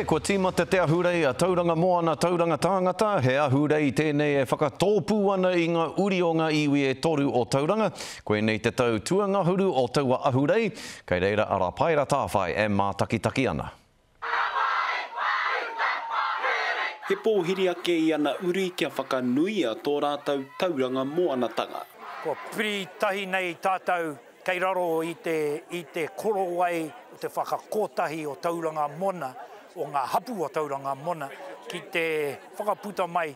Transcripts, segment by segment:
Kua tīmata te ahurei a Tauranga Moana, Tauranga Tāngata, he ahurei tēnei e whakatōpū ana i ngā uri o ngā iwi e toru o Tauranga. Koinei te tau tuangahuru o taua ahurei, kei reira a Rapaera Tāwhai e mātakitaki ana. He pōhiri ake i ana uri kia whakanuia tō rātou tauranga moanatanga. Kua piri tahi nei tātou Kei raro i te, i te korowai o te whakakotahi o Tauranga Mona, o ngā hapū o Tauranga Mona, ki te whakaputa mai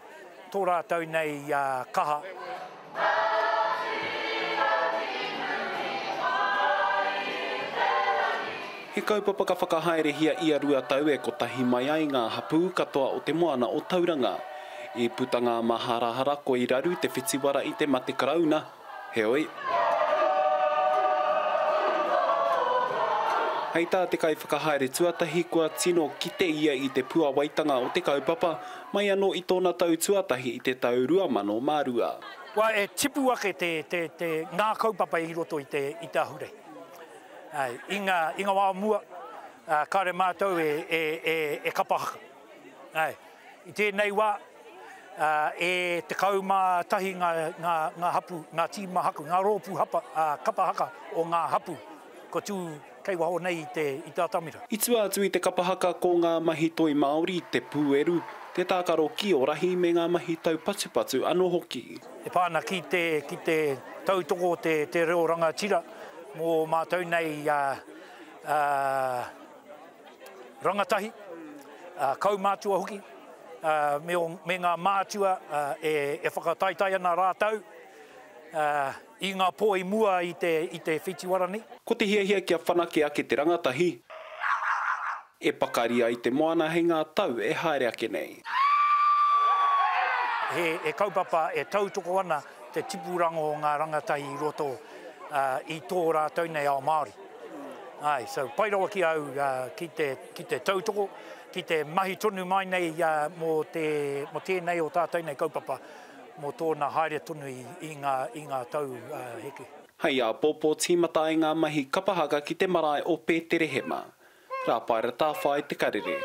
tō rātou nei kaha. He kaupapa ka whakahaerehia ia 2 tau e kotahi mai ai ngā hapū katoa o te moana o Tauranga. I puta ngā maharahara koi raru te whitiwara i te mate karauna, Heoi. Hei tā te kaiwhakahaere tuatahi kua tino kite ia i te puawaitanga o te kaupapa mai anō i tōna tau tuatahi i te tau 2002. Kua e tipu ake te, te, te, ngā kaupapa i roto i te, i te ahurei. Āe, i ngā, i ngā wā o mua, kāore mātou e, e, e, e kapa haka. Āe, i tēnei wā, e 11 ngā, ngā, ngā hapu, ngā tīma haku, ngā rōpū hapa, kapa haka o ngā hapu kua tū kei waho nei i te, i te atamira. I tua atu i te kapa haka ko ngā mahi toi Māori, te pūeru, te tākaro kī-o-rahi me ngā mahi taupatupatu anō hoki. E pā ana ki te, ki te tautoko o te, te reo rangatira mō mātou nei, ā, ā, rangatahi, kaumātua hoki, me ngā mātua e whakataetae ana rātou i ngā pō i mua i te whitiwara nei. Ko te hiahia kia whanake ake te rangatahi, e pakari ai te moana hei ngā tau e haere ake nei. He kaupapa e tautoko ana te tipuranga o ngā rangatahi i roto i tō rātou nei ao Māori. Āe, so pai rawa ki a au ki te, ki te tautoko, ki te mahi tonu mai nei mō te, mō tēnei o tātou nei kaupapa, mō tōna haere tonu i, i ngā, i ngā tau heke. Hei āpōpō tīmata ai ngā mahi kapa haka ki te marae o Pēterehema. Rāpaera Tāwhai Te Karere.